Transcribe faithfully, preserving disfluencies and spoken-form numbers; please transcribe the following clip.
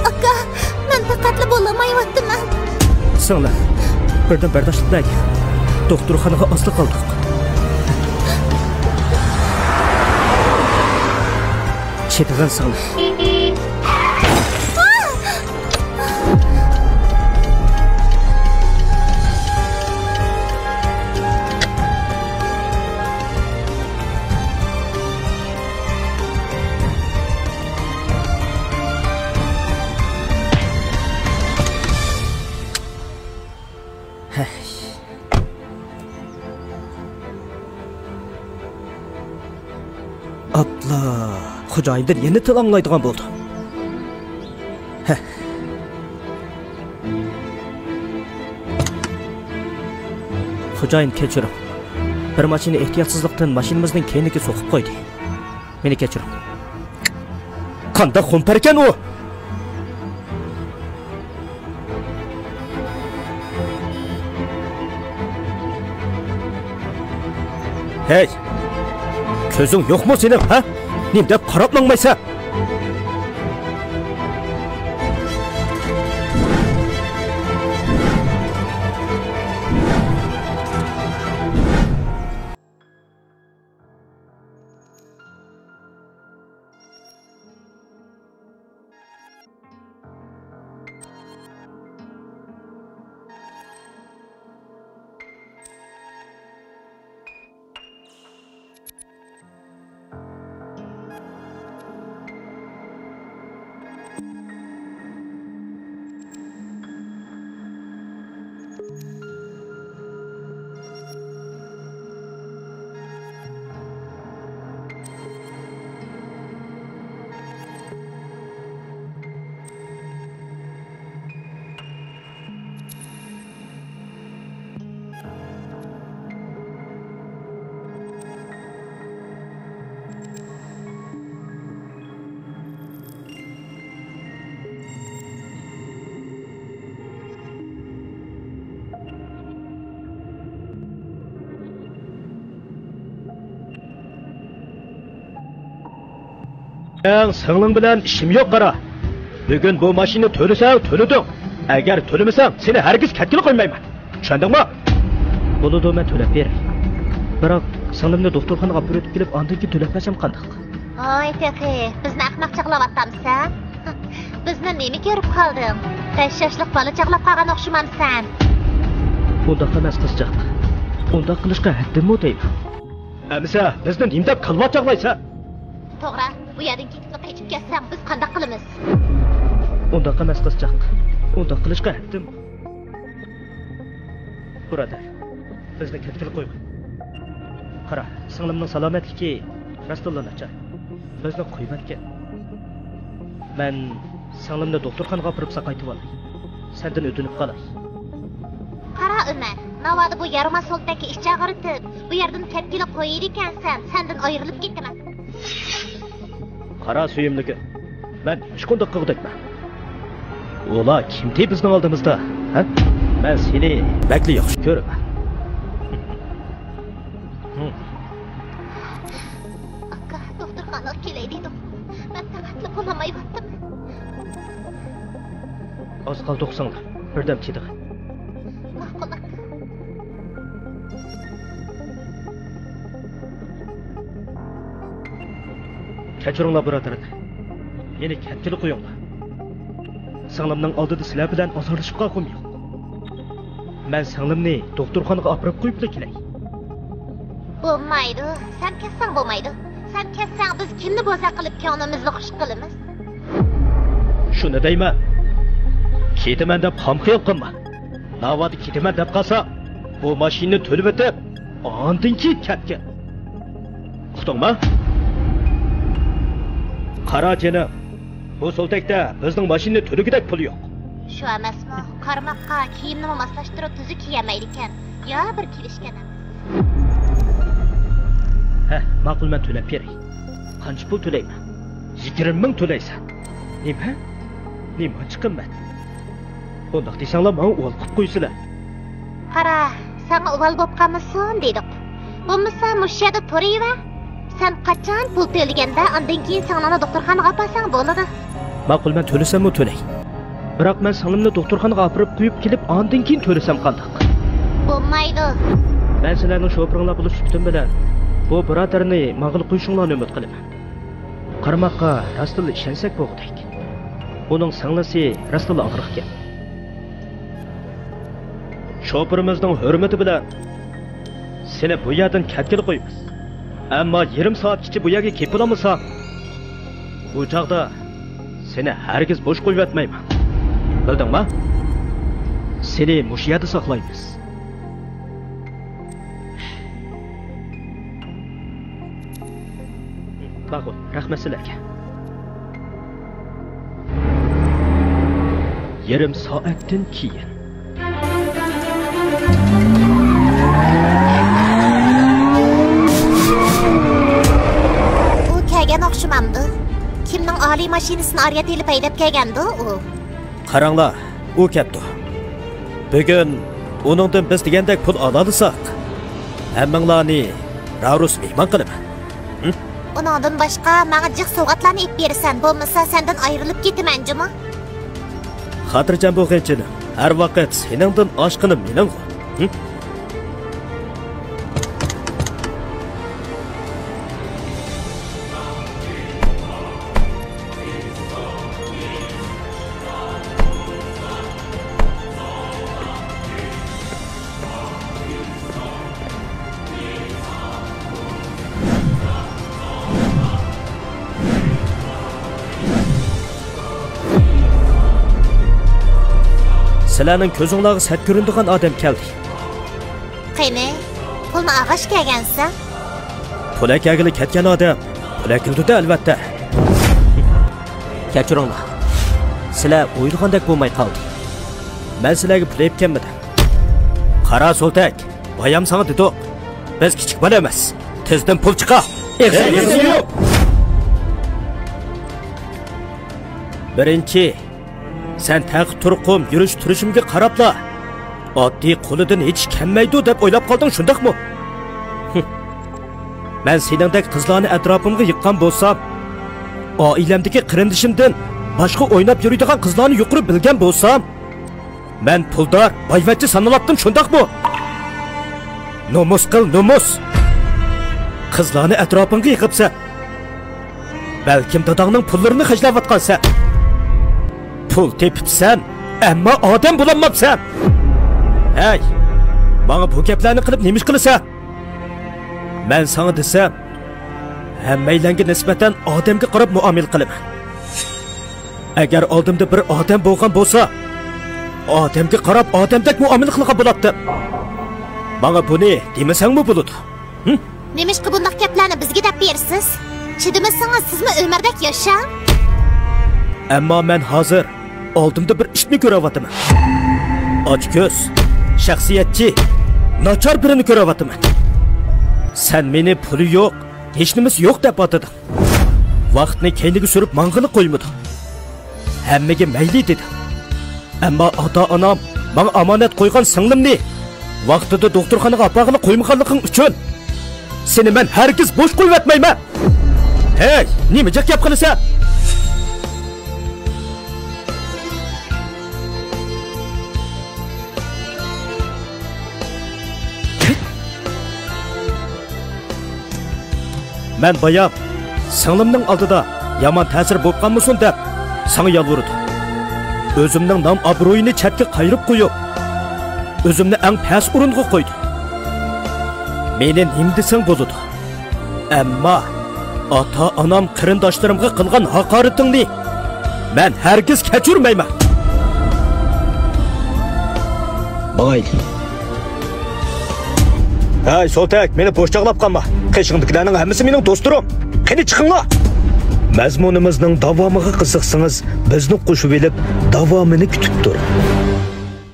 ئاكا، مەن تاقەتلا بولالمايۋاتىمەن. سىڭلىم، بىردەم بەرداشلىق بەرگىن. دوختۇرخانىغا ئازلا قالدۇق. چىدىغىن سىڭلىم. ھەي. ئاپلا، خوجايىندىن يەنە تىل ئاڭلايدىغان بولدۇم. ھە. خوجايىن، كەچۈرۈڭ. بىر ماشىنا ئېھتىياتسىزلىقتىن ماشىنىمىزنىڭ كەينىگە سوقۇپ قويدى. مېنى كەچۈرۈڭ. قانداق خۇمپاركەن ئۇ؟ ھەي! كۆزۈڭ يوقمۇ سېنىڭ، ھە؟ نېمە دەپ قاراپ ماڭمايسەن؟ مېنىڭ سىڭلىڭ بىلەن ئىشىم يوق، قارا. بۈگۈن بۇ ماشىنىنى تۆلىسەڭ، تۆلىدىڭ. ئەگەر تۆلىمىسەڭ، سېنى ھەرگىز كەتكىلى قويمايمەن. چۈشەندىڭمۇ؟ بولىدۇ، مەن تۆلەپ بېرەي. بىراق، سىڭلىمنى دوختۇرخانىغا ئاپىرىۋېتىپ كېلىپ، ئاندىن كېيىن تۆلەپ بەرسەم قانداق؟ ھاي تېخى، بىزنى ئەخمەق چاغلاۋاتامسەن؟ بىزنى نېمە كۆرۈپ قالدىڭ؟ بەش ياشلىق بالا چاغلاپ قالغان ئوخشىمامسەن؟ ئۇنداق ئەمەس، قىزچاق. ئۇنداق قىلىشقا ھەددىممۇ دەيمەن. ئەمىسە، بىزنى نېمە دەپ كالۋا چاغلايسەن؟ توغرا، بۇ يەردىن كېتىپلا قېچىپ كەتسەڭ، بىز قانداق قىلىمىز؟ ئۇنداق ئەمەس، قىزچاق. ئۇنداق قىلىشقا ھەددىم. بۇرادەر، بىزنى كەتكىلى قويغىن. قارا، سىڭلىمنىڭ سالامەتلىكى راستتىنلا ناچار. بىزنى قويۇۋەتكىن. مەن سىڭلىمنى دوختۇرخانىغا ئاپىرىپ ساقايتىۋالاي. سەندىن ئۆتۈنۈپ قالاي. قارا ئۆمەر، ناۋادا بۇ يارىماس سولتەككە ئىچ ئاغرىتىپ، بۇ يەردىن كەتكىلى قويىدىكەنسەن، سەندىن ئايرىلىپ كېتىمەن. قارا سۆيۈملۈكۈم، مەن ھېچقانداق قىلغۇدەكمەن. ئۇلار كىمتى بىزنىڭ ئالدىمىزدا، ھە؟ مەن سېنى بەكلا ياخشى كۆرىمەن. ئاكا، دوختۇرخانىغا كېلەي دېدىم. مەن تاقەتلا بولالمايۋاتىمەن. ئاز قالدۇق سىڭلىم، بىردەم چىدىغىن. ماقۇل، ئاكا. كەچۈرۈڭلار، بۇرادەرلەر. مېنى كەتكىلى قويۇڭلار. سىڭلىمنىڭ ئالدىدا سىلەر بىلەن ئازارلىشىپ قالغۇم يوق. مەن سىڭلىمنى دوختۇرخانىغا ئاپىرىپ قويۇپلا كېلەي. بولمايدۇ. سەن كەتسەڭ بولمايدۇ. سەن كەتسەڭ بىز كىمنى بوزەك قىلىپ كۆڭلىمىزنى خۇش قىلىمىز؟ شۇنى دەيمەن. كېتىمەن دەپ خام خىيال قىلما. ناۋادا كېتىمەن دەپ قالساڭ، بۇ ماشىنىنى تۆلىۋېتىپ، ئاندىن كېيىن كەتكىن. ئۇقتۇڭما؟ قارا جېنىم، بۇ سولتەكتە بىزنىڭ ماشىنىنى تۆلىگۈدەك پۇل يوق. شۇ ئەمەسمۇ، قارىماققا كىيىمنىمۇ ماسلاشتۇرۇپ تۈزۈك كىيەلمەيدىكەن. يا بىر كېلىشكەن ئەمەس. ھە، ماقۇل، مەن تۆلەپ بېرەي. قانچە پۇل تۆلەيمەن؟ يىگىرمە مىڭ تۆلەيسەن. نېمە؟ نېمانچە قىممەت؟ ئۇنداق دېسەڭلار، ماڭا ئۇۋال قىلىپ قويىسىلەر. قارا، ساڭا ئۇۋال بولۇپ قالمىسۇن دېدۇق. بولمىسا مۇشۇ يەردە تۇرۇۋەر. سەن قاچان پۇل تۆلىگەندە، ئاندىن كېيىن سىڭلىڭنى دوختۇرخانىغا ئاپارساڭ بولىدۇ. ماقۇل، مەن تۆلىسەممۇ تۆلەي. بىراق مەن سىڭلىمنى دوختۇرخانىغا ئاپىرىپ قويۇپ كېلىپ، ئاندىن كېيىن تۆلىسەم قانداق؟ بولمايدۇ. مەن سىلەرنىڭ شوپۇرۇڭلار بولۇش سۈپىتىم بىلەن بۇ بۇرادەرنى ماڭغىلى قويۇشۇڭلارنى ئۈمىد قىلىمەن. قارىماققا راستتىنلا ئىشەنسەك بولغۇدەك. ئۇنىڭ سىڭلىسى راستتىنلا ئاغرىقكەن. شوپۇرىمىزنىڭ ھۆرمىتى بىلەن سېنى بۇ يەردىن كەتكىلى قويىمىز. ئەمما يېرىم سائەتكىچە بۇ يەرگە كېلىپ بولالمىساڭ، ئۇ چاغدا سېنى ھەرگىز بوش قويۇۋەتمەيمەن. بىلدىڭما؟ سېنى مۇشۇ يەردە ساقلايمىز. ماقۇل، رەھمەت سىلەرگە. يېرىم سائەتتىن كېيىن. ئۇ كەلگەن ئوخشىمامدۇ؟ كىمنىڭ ئالىي ماشىنىسىنى ئارىيەت ئېلىپ ھەيدەپ كەلگەندۇ ئۇ؟ قاراڭلار، ئۇ كەپتۇ. بۈگۈن ئۇنىڭدىن بىز دېگەندەك پۇل ئالالىساق، ھەممىڭلارنى راۋرۇس مېھمان قىلىمەن. ھە؟ ئۇنىڭدىن باشقا ماڭا جىق سوۋغاتلارنى ئېلىپ بېرىسەن، بولمىسا سەندىن ئايرىلىپ كېتىمەن جۇمۇ. خاتىرجەم بولغىن جېنىم، ھەر ۋاقىت سېنىڭدىن ئاشقىنىم مېنىڭغۇ. ھە؟ سىلەرنىڭ كۆزۈڭلارغا سەت كۆرۈنىدىغان ئادەم كەلدى. قېنى، پۇلنى ئالغاچ كەلگەنسەن؟ پۇل ئەكەلگىلى كەتكەن ئادەم پۇل ئەكېلىدۇ-دە، ئەلۋەتتە. كەچۈرۈڭلار، سىلەر ئويلىغاندەك بولماي قالدى. مەن سىلەرگە پۇل ئېلىپ كەلمىدىم. قارا سولتەك، بايام ساڭا دېدۇق، بىز كىچىك بالا ئەمەس، تېزدىن پۇل چىقار. ئېغىزىڭنى يۇپ. بىرىنچى، سەن تەخت تۇرقۇم، يۈرۈش تۇرۇشۇمغا قاراپلا، ئاددىي قولىدىن ھېچ ئىش كەلمەيدۇ دەپ ئويلاپ قالدىڭ، شۇنداقمۇ؟ ھىم. مەن سېنىڭدەك قىزلارنى ئەتراپىمغا يىغقان بولسام، ئائىلەمدىكى قېرىندىشىمدىن باشقا ئويناپ يۈرىدىغان قىزلارنى يۇقىرى بىلگەن بولسام، مەن پۇلدار، بايۋەچچە سانىلاتتىم، شۇنداقمۇ؟ نومۇس قىل، نومۇس! قىزلارنى ئەتراپىڭغا يىغىپسەن. بەلكىم داداڭنىڭ پۇللىرىنى خەجلەۋاتقانسەن. پۇل تېپىپسەن، ئەمما ئادەم بولالماپسەن. ھەي، ماڭا بۇ گەپلەرنى قىلىپ نېمە ئىش قىلىسەن؟ مەن ساڭا دېسەم، ھەممەيلەنگە نىسبەتەن ئادەمگە قاراپ مۇئامىلە قىلىمەن. ئەگەر ئالدىمدا بىر ئادەم بولغان بولسا، ئادەمگە قاراپ ئادەمدەك مۇئامىلە قىلغان بولاتتىم. ماڭا بۇنى دېمىسەڭمۇ بولىدۇ. ھىم؟ نېمىشقا بۇنداق گەپلەرنى بىزگە دەپ بېرىسىز؟ چىدىمىسىڭىز، سىزمۇ ئۆمەردەك ياشاڭ. ئەمما مەن ھازىر ئالدىمدا بىر ئىتنى كۆرۈۋاتىمەن. ئاچكۆز، شەخسىيەتچى، ناچار بىرىنى كۆرۈۋاتىمەن. سەن مېنى پۇلى يوق، ھېچنېمىسى يوق دەپ ئاتىدىڭ. ۋاقىتنى كەينىگە سۈرۈپ ماڭغىلى قويمىدىڭ. ھەممىگە مەيلى دېدىڭ. ئەمما ئاتا-ئانام ماڭا ئامانەت قويغان سىڭلىمنى ۋاقتىدا دوختۇرخانىغا ئاپارغىلى قويمىغانلىقىڭ ئۈچۈن سېنى مەن ھەرگىز بوش قويۇۋەتمەيمەن. ھەي، نېمە جىق گەپ قىلىسەن؟ مەن بايام سىڭلىمنىڭ ئالدىدا يامان تەسىر بولۇپ قالمىسۇن دەپ ساڭا يالۋۇردۇم. ئۆزۈمنىڭ نام-ئابرۇيىنى چەتكە قايرىپ قويۇپ، ئۆزۈمنى ئەڭ پەس ئورۇنغا قويدۇم. مېنى نېمە دېسەڭ بولىدۇ. ئەمما ئاتا-ئانام، قېرىنداشلىرىمغا قىلغان ھاقارىتىڭنى مەن ھەرگىز كەچۈرمەيمەن. ماڭايلى. ھەي، سولتەك، مېنى بوش چاغلاپ قالما. قېشىڭدىكىلەرنىڭ ھەممىسى مېنىڭ دوستلىرىم. قېنى، چىقىڭلار! مەزمۇنىمىزنىڭ داۋامىغا قىزىقسىڭىز، بىزنى قوشۇۋېلىپ، داۋامىنى كۈتۈپ تۇرۇڭ.